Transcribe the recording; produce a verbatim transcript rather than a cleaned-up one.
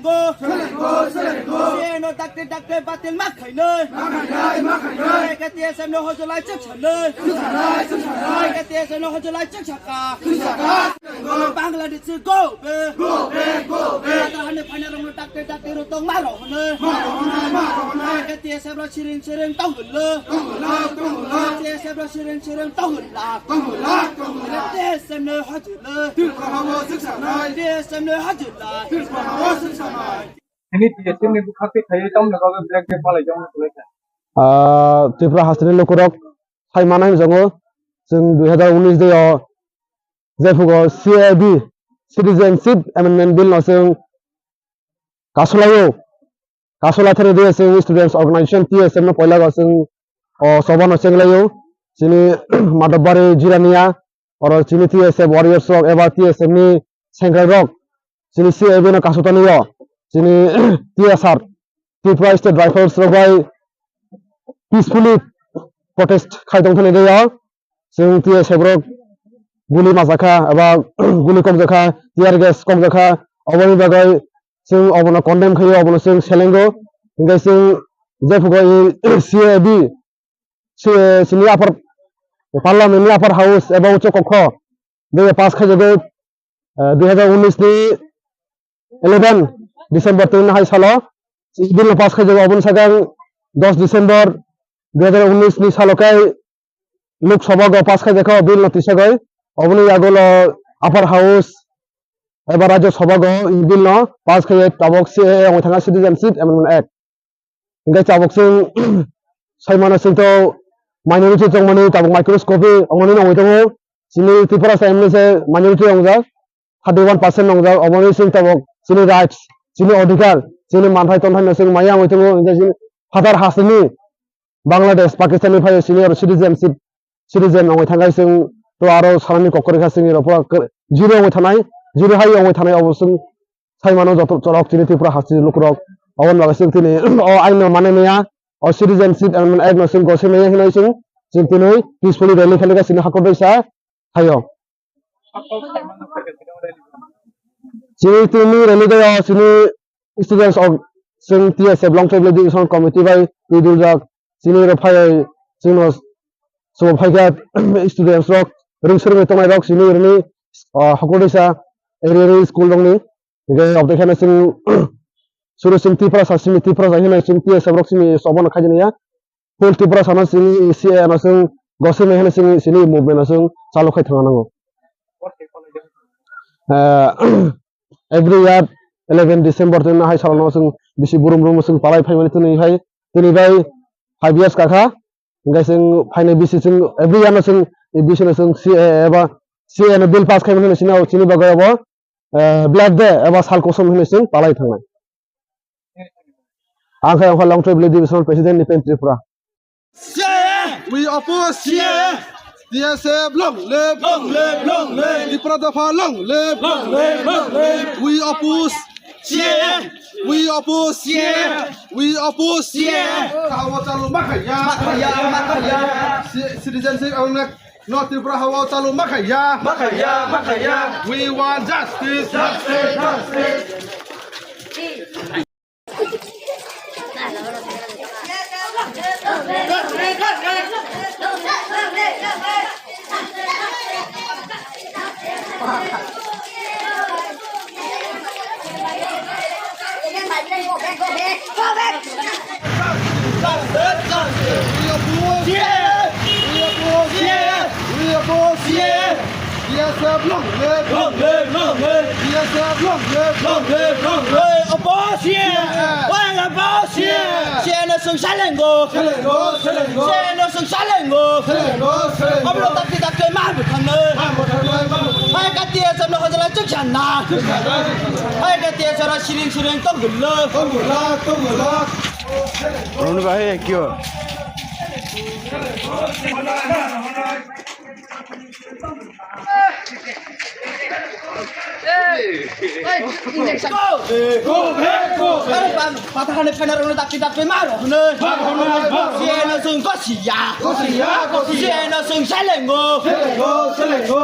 Go. Selengo, selengo. C A A no dakte dakte batil ma khainai. Ma khainai, ma khainai. K T S M no hojolai chuk sanai. Chuk sanai, chuk sanai. K T S M no hojolai chuk saka. Chuk saka. Bangladesh go back. Go back, go back. Kata hane phaina rong dakte dakte ro tong ma ro hone. Ma ro hone, ma ro hone. K T S M ro siring siring tong holo. Tong holo, tong holo. K T S M ro siring siring tong holo. Tong holo, tong holo. K T S M no hojolai. Tripura hao chuk sanai. K T S M no hojolai. Tripura hao chuk sanai. Nini T S M ni bwkhak twi khaiwi tamni bagwi Black Day palai jokno kwlai kha. Ah, Tripura hasteni lukurok sai manai hwnwi chongo, chwng dui hazar unis de o jephugo C A A B, Citizenship Amendment Bill no chwng kasulaio. Kasulai thani de chwng Students Organization T S M no poila go chwng o choba no chenglaio. Chini Madhobari Jirania, oro chini T S F warriors rok eba T S F ni sengkrak rok chini C A B no kasutani o chini T S R, Tripura State Rifles rok bai peacefully protest khai tong thani de o. Chwng T S F rok guli majakha eba guli kokjakha, tear gas kokjakha, oboni bagwi chwng obono condemn khaio, obono chwng selengo. Hinkhe chwng jephugo i C A B, si-, sini upper parliament ni upper house eba ucho kokho de pass khaijago, eh, dui hazar unis ni eleven December twi hai salo bill no pass khaijago. Oboni sakang dos December dui hazar unis ni salo khe Lok Sabha go pass khaijakha o bill no twisagwi. Oboni yagulo upper house eba Rajya Sabha go i bill no pass khaiwi tabok C A A wngwi thangkha Citizenship Amendment Act. Hinkhe tabok chwng saimano chwngto minority tongmani tabok microscopy ongmani nongwi tongo. Chini Tripura sa M L A se minority wngjak, thirty one percent wngjak. Oboni chwng tabok chini rights, chini odhikar, chini manthai tonthai no chwng maya wngwi tongo. Hinkhe chini phatar hasteni Bangladesh, Pakistan ni phai chini oro citizenship, citizen ongwi thangkha chwng to aro sanani kok kwrwikha chwngni rok pura zero ongwi thanai, zero hai ongwi thanai obo chwng. Saimano joto chorok chini Tripura hasteni lukurok. Oboni bagwi chwng tini o ain no manwi maya, o Citizenship Amendment Act no chwng gosai maya hinwi chwng, chwng tini peacefully rally khalikha chini hakhor doisa thaio. Chini tini rally dai o chini students of chwng T S F Longthaibli Division Committee bai twi duljak. Chini rok phai chwngno chwng phaikha students rok ring swrwngwi tongnai rok chini rini, ah, hakhor doisa area ni school rokni. Hinkhe obodai kheno chwng suru chwng Tiprasa simi Tiprasa hinwi chwng T S F rok simi obono khaijani ya. Full Tiprasa no chini C A A no chwng gosai maya hinwi chini movement no chwng chalu khai thangna nango. Eh, every year eleven December tini hai salo no chwng bisi burum burum chwng palai phaimani tini hai tini bai five years kakha. Hinkhe chwng phainai bisi chwng every year no chwng, bisi no chwng C A A eba C A A no bill pass khaimani hinwi chini, chini bagwi abo, eh, Black Day eba sal kosom hinwi chwng palai thangnai. Ang khe ongkha Longthaibli Divisional President ni Pen Tripura. C A A! We oppose! C A A! T S F long live! Long live! Long live! Tipra Dopha long live! Long live! Long live! We oppose! C A A! We oppose! C A A! We oppose! C A A! Hawa chalu makhaya! Makhaya! Makhaya! Ci-, citizenship amendment no Tripura hawa chalu makhaya! Makhaya! Makhaya! We want justice! Justice! Justice! We oppose! We oppose! We oppose! T S F long live! Long live! Long live! T S F long live! Long live! Long live! Oppose! C A A! Why oppose? C A A! C A A no chwng salengo! Salengo! Salengo! C A A no chwng salengo! Salengo! Salengo! Obo dakti dakti ma bwthangnai! Ma bwthangnai! Ma bwthangnai! Hai ka T S F no hojala chwng sanna! Chwng sanna! Hai ka T S F ro siring siring tong gullo! Tong gullo! Tong gullo! Ronu bahai ekyo. Patahani phaina rokno dakti dakti ma rok hwnwi. C A A no chwng gosiya. Gosiya, gosiya. C A A no chwng salengo. Salengo, salengo.